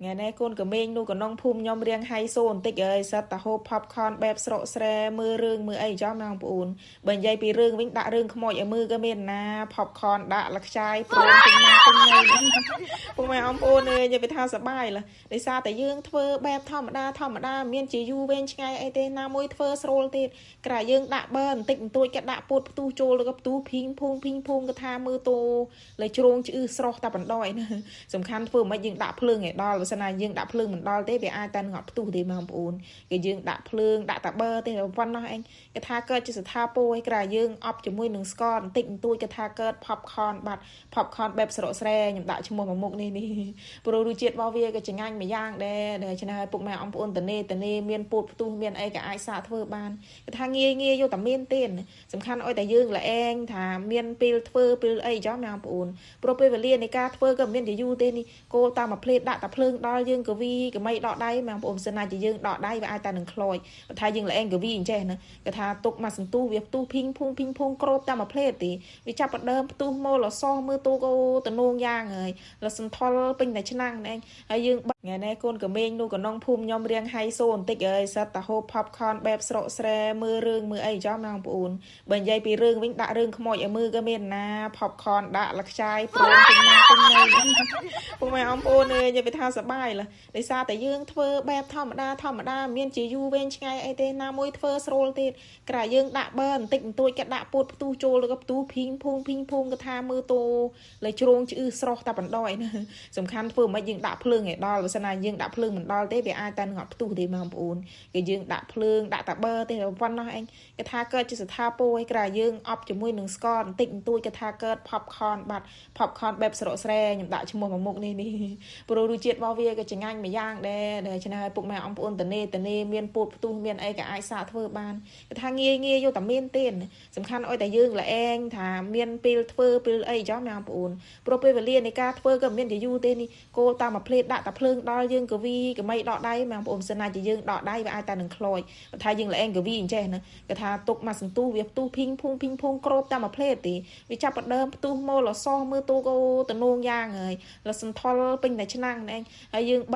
ថ្ងៃនេះកូនក្មេងនោះកណ្ដុងភូមិខ្ញុំរៀងហៃសូបន្តិចអើយសិតតាហូប popcorn បែបស្រកស្រែមើលរឿងមើលអីចំបងប្អូនបើនិយាយពីរឿងវិញដាក់រឿងខ្មោចឲ្យមើលក៏មានណា popcorn ដាក់លខ្ចាយព្រមពេញណាពេញណីពុកម៉ែបងប្អូនអើយនិយាយពីថាសបាយលដោយសារតែយើងធ្វើបែបធម្មតាធម្មតាមានជាយូរវែងឆ្ងាយអីទេណាមួយធ្វើស្រួលទៀតក្រៅយើងដាក់បើបន្តិចបន្តួចគេដាក់ពោតផ្ទុះចូលទៅក៏ផ្ទុះភីងភូងភីងភូងគេថាមើលតោលើជ្រងឆ្អឺស្រស់តែបណ្ដោយណាសំខាន់ធ្វើមិនយើងដាក់ភ្លើងឲ្យដល់បើសិនណាយើងដាក់ភ្លើងមិនដល់ទេវាអាចតែនឹងអត់ផ្ទុះទេបងប្អូនគេយើងដាក់ភ្លើងដាក់តាបើទេប៉ុណ្ណោះឯងគេថាកើតជាស្ថាពរឯក្រៅយើងអប់ជាមួយនឹងស្ករបន្តិចបន្តួចគេថាកើត popcorn បាត់ popcorn បែបស្រកស្រែខ្ញុំដាក់ឈ្មោះមកមុខនេះនេះព្រោះរសជាតិរបស់វាក៏ចងាញ់មួយយ៉ាងដែរដែលឆ្នេះឲ្យពុកម៉ែបងប្អូនតនេតនេមានពោតផ្ទុះមានអីក៏អាចសាកធ្វើបានគេថាងាយងាយយកតែមានទេសំខាន់ឲ្យតែយើងល្អែងថាមានពេលធ្វើពេលអីចំបងប្អូនព្រោះពេលវេលានៃការធ្វើក៏មានជាយូរទេនេះគោលតាមមួយផ្លេតដាក់តែភ្លើងដល់យើងកវីកមីដកដៃបងប្អូនសិនណាជាយើងដកដៃវាអាចតែនឹងខ្លោចបើថាយើងល្អែងកវីអញ្ចេះណាគេថាទុកមកសន្ទុះវាផ្ទុះភីងភូងភីងភូងក្របតាមមួយផ្លេតទេវាចាប់ផ្ដើមផ្ទុះមកលសោះមើលទូកោតំណងយ៉ាងហើយលសន្ធល់ពេញតែឆ្នាំងឯងហើយយើងថ្ងៃនេះកូនក្មេងនោះកណ្ដុងភូមិខ្ញុំរៀងហៃសូបន្តិចអើយសិតតាហូប popcorn បែបស្រកស្រែមើលរឿងមើលអីចំបងប្អូនបើនិយាយពីរឿងវិញដាក់រឿងខ្មោចឲ្យមើលក៏មានណា popcorn ដាក់លខ្ចាយព្រមពេញណាពេញណីពុកម៉ែបងប្អូនអើយនិយាយពីថាសបាយលដោយសារតែយើងធ្វើបែបធម្មតាធម្មតាមានជាយូរវែងឆ្ងាយអីទេណាមួយធ្វើស្រួលទៀតក្រៅយើងដាក់បើបន្តិចបន្តួចគេដាក់ពោតផ្ទុះចូលទៅក៏ផ្ទុះភីងភូងភីងភូងគេថាមើលតោលើជ្រងឆ្អឺស្រស់តែបណ្ដោយណាសំខាន់ធ្វើមិនយើងដាក់ភ្លើងឲ្យដល់បើសិនណាយើងដាក់ភ្លើងមិនដល់ទេវាអាចតែនឹងអត់ផ្ទុះទេបងប្អូនគេយើងដាក់ភ្លើងដាក់តាបើទេប៉ុណ្ណោះឯងគេថាកើតជាស្ថាពរឯក្រៅយើងអប់ជាមួយនឹងស្ករបន្តិចបន្តួចគេថាកើត popcorn បាត់ popcorn បែបស្រកស្រែខ្ញុំដាក់ឈ្មោះមកមុខនេះនេះព្រោះរសជាតិរបស់វាក៏ចងាញ់មួយយ៉ាងដែរដែលឆ្នេះឲ្យពុកម៉ែបងប្អូនតនេតនេមានពោតផ្ទុះមានអីក៏អាចសាកធ្វើបានគេថាងាយងាយយកតែមានទេសំខាន់ឲ្យតែយើងល្អែងថាមានពេលធ្វើពេលអីចំបងប្អូនព្រោះពេលវេលានៃការធ្វើក៏មានជាយូរទេនេះគោលតាមមួយផ្លេតដាក់តែភ្លើងដល់យើងកវីកមីដកដៃបងប្អូនសិនណាជាយើងដកដៃវាអាចតែនឹងខ្លោចបើថាយើងល្អែងកវីអញ្ចេះណាគេថាទុកមកសន្ទុះវាផ្ទុះភីងភូងភីងភូងក្របតាមមួយផ្លេតទេវាចាប់ផ្ដើមផ្ទុះមកលសោះមើលទូកោតំណងយ៉ាងហើយលសន្ធល់ពេញតែឆ្នាំងឯងហើយយើង